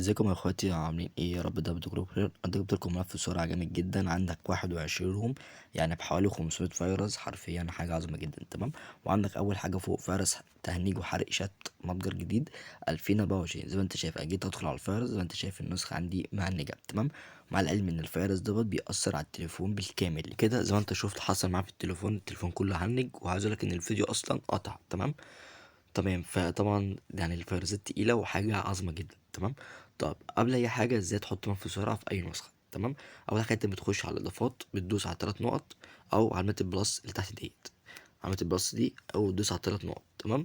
ازيكم يا اخواتي؟ عاملين ايه؟ يا رب ده بتكونوا بخير. انا جبت لكم ملف سرعة جامد جدا، عندك 21 ROM، يعني بحوالي 500 فيروس، حرفيا حاجة عظيمة جدا. تمام، وعندك اول حاجة فوق فيروس تهنيج وحرق شات متجر جديد 2024. زي ما انت شايف انا جيت ادخل على الفيروس، زي ما انت شايف النسخة عندي مهنجه. تمام، مع العلم ان الفيروس دوت بيأثر على التليفون بالكامل كده، زي ما انت شفت حصل معاه في التليفون، التليفون كله هنج، وعايز اقول لك ان الفيديو اصلا قطع. تمام تمام، فطبعا يعني الفيروسات تقيلة وحاجه عظمه جدا. تمام، طب قبل اي حاجة ازاي تحط ملف سرعة في اي نسخه؟ تمام، اول حاجة انت بتخش على الاضافات، بتدوس على 3 نقط او علامة ال plus اللي تحت ديت، علامة ال plus دي، او تدوس على 3 نقط. تمام،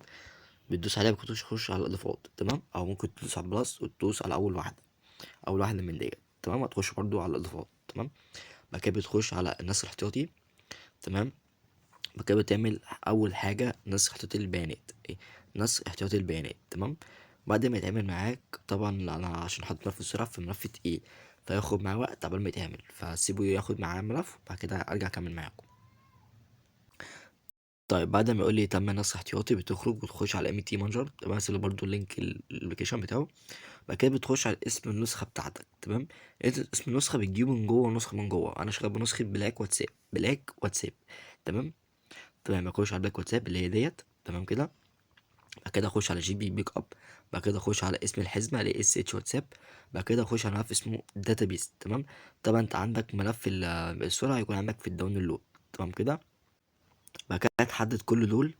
بتدوس عليها بتخش على الاضافات. تمام، او ممكن تدوس على ال plus وتدوس على اول واحدة من ديت. تمام، هتخش برضو على الاضافات. تمام، بعد كده بتخش على النسخ الاحتياطي. تمام، بعد كده بتعمل اول حاجة نسخ احتياطي البيانات، ايه؟ نسخ احتياطي البيانات. تمام، بعد ما يتعمل معاك، طبعا انا عشان حاطط ملف السرعة في ملف تقيل فياخد معاه وقت قبل ما يتعمل، فسيبه ياخد معاه ملف وبعد كده ارجع اكمل معاكم. طيب بعد ما يقول لي تم نسخ احتياطي، بتخرج وتخش على MT Manager. تمام، هسيب برضو link ال application بتاعه. بعد كده بتخش على اسم النسخة بتاعتك. تمام، انت اسم النسخة بتجيبه من جوه النسخة من جوه. انا شغال بنسخه Black WhatsApp، Black WhatsApp. تمام تمام، اخش على Black WhatsApp اللي هي ديت. تمام كده، بعد كده اخش على GB backup، بعد كده اخش على اسم الحزمة اللي SH WhatsApp، بعد كده اخش على ملف اسمه database. تمام، طبعا انت عندك ملف الصورة هيكون عندك في ال download. تمام كده، بعد كده هتحدد كل دول،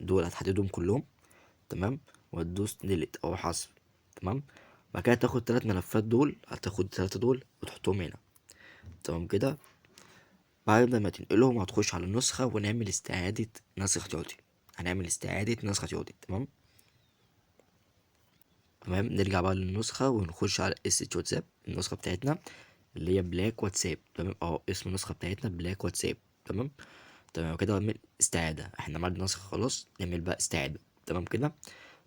دول هتحددهم كلهم. تمام، وهتدوس delete او حذف. تمام، بعد كده هتاخد 3 ملفات دول، هتاخد 3 دول وتحطهم هنا. تمام كده، بعد ما تنقلهم هتخش على النسخة ونعمل استعادة نسخ احتياطي. هنعمل استعادة نسخ احتياطي. تمام تمام، نرجع بقى للنسخة ونخش على SH WhatsApp، النسخة بتاعتنا اللي هي Black WhatsApp. تمام، اسم النسخة بتاعتنا Black WhatsApp. تمام تمام كده، نعمل استعادة. احنا عملنا نسخة خلاص، نعمل بقى استعادة. تمام كده،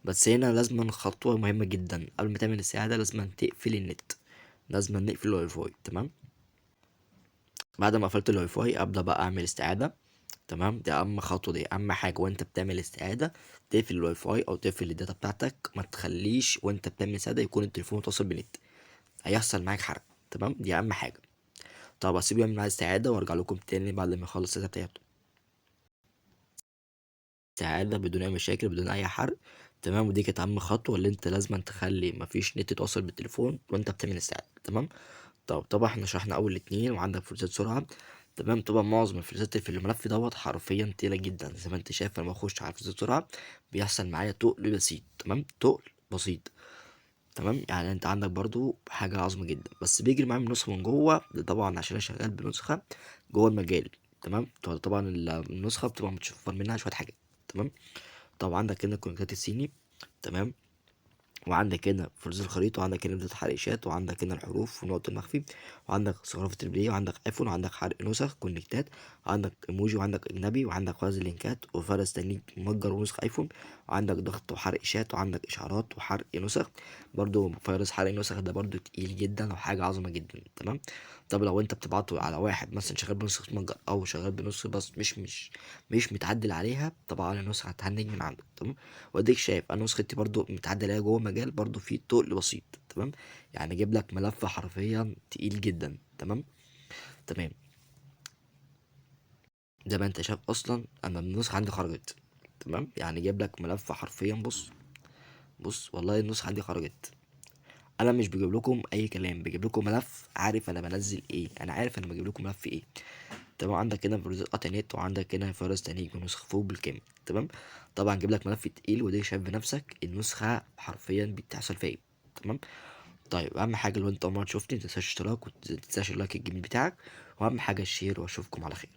بس هنا لازم خطوة مهمة جدا قبل ما تعمل استعادة، لازم تقفل النت، لازم نقفل الواي فاي. تمام، بعد ما قفلت الواي فاي ابدا بقى اعمل استعادة. تمام، دي اهم خطوة، دي اهم حاجة وانت بتعمل استعادة، تقفل الواي فاي او تقفل ال data بتاعتك، ما تخليش وانت بتعمل استعادة يكون التليفون متصل بالنت، هيحصل معاك حرق. تمام، دي اهم حاجة. طب هسيبه يعمل معايا استعادة وارجع لكم تاني بعد ما يخلص الاستعادة بتاعته. استعادة بدون اي مشاكل، بدون اي حرق. تمام، ودي كانت اهم خطوة، اللي انت لازم تخلي مفيش نت يتوصل بالتليفون وانت بتعمل استعادة. تمام، طب طبعا احنا شرحنا اول 2، وعندك فيروسات سرعة. تمام، طبعا معظم الفيروسات اللي في الملف دوت حرفيا تقيلة جدا، زي ما انت شايف لما اخش على فيروسات سرعة بيحصل معايا تقل بسيط. تمام، تقل بسيط. تمام، يعني انت عندك برضو حاجة عظمة جدا، بس بيجري معايا من نسخة من جوه، ده طبعا عشان انا شغال بنسخة جوه المجال. تمام، طبعا النسخة بتبقى متشفر منها شوية حاجات. تمام، طب عندك هنا الكونكتات الصيني. تمام، وعندك هنا فلوس الخريطة، وعندك هنا بداية حرق شات، وعندك هنا الحروف ونقط المخفي، وعندك زخرفة البلاي، وعندك ايفون، وعندك حرق نسخ كونكتات، وعندك ايموجي، وعندك اجنبي، وعندك وزن لينكات، وفرس تاني متجر ونسخ ايفون، وعندك ضغط وحرق شات، وعندك اشعارات وحرق نسخ، برضو فيروس حرق نسخ ده برضو تقيل جدا وحاجة عظمة جدا. تمام، طب لو انت بتبعته على واحد مثلا شغال بنسخة متجر او شغال بنسخة بس مش متعدل عليها، طبعا النسخة هتهنج من عندك. تمام، واديك شايف انا نسختي برضو متعدل عليها جوه المجال، برضو في تقل بسيط. تمام، يعني اجيب لك ملف حرفيا تقيل جدا. تمام تمام، زي ما انت شايف اصلا انا النسخة عندي خرجت. تمام، يعني جايب لك ملف حرفيا، بص بص والله النسخة عندي خرجت. انا مش بجيب لكم اي كلام، بجيب لكم ملف عارف انا بنزل ايه، انا عارف انا بجيب لكم ملف ايه. تمام، عندك هنا فيروس قطع نت، وعندك هنا فيروس تهنيج ونسخ فوق بالكامل. تمام، طبعا جيب لك ملف تقيل، ودي شايف بنفسك النسخة حرفيا بتحصل فيها ايه. تمام، طيب اهم حاجة لو انت اول مرة شفتني متنساش الاشتراك، ومتنساش ال like الجميل بتاعك، واهم حاجة ال share، واشوفكم على خير.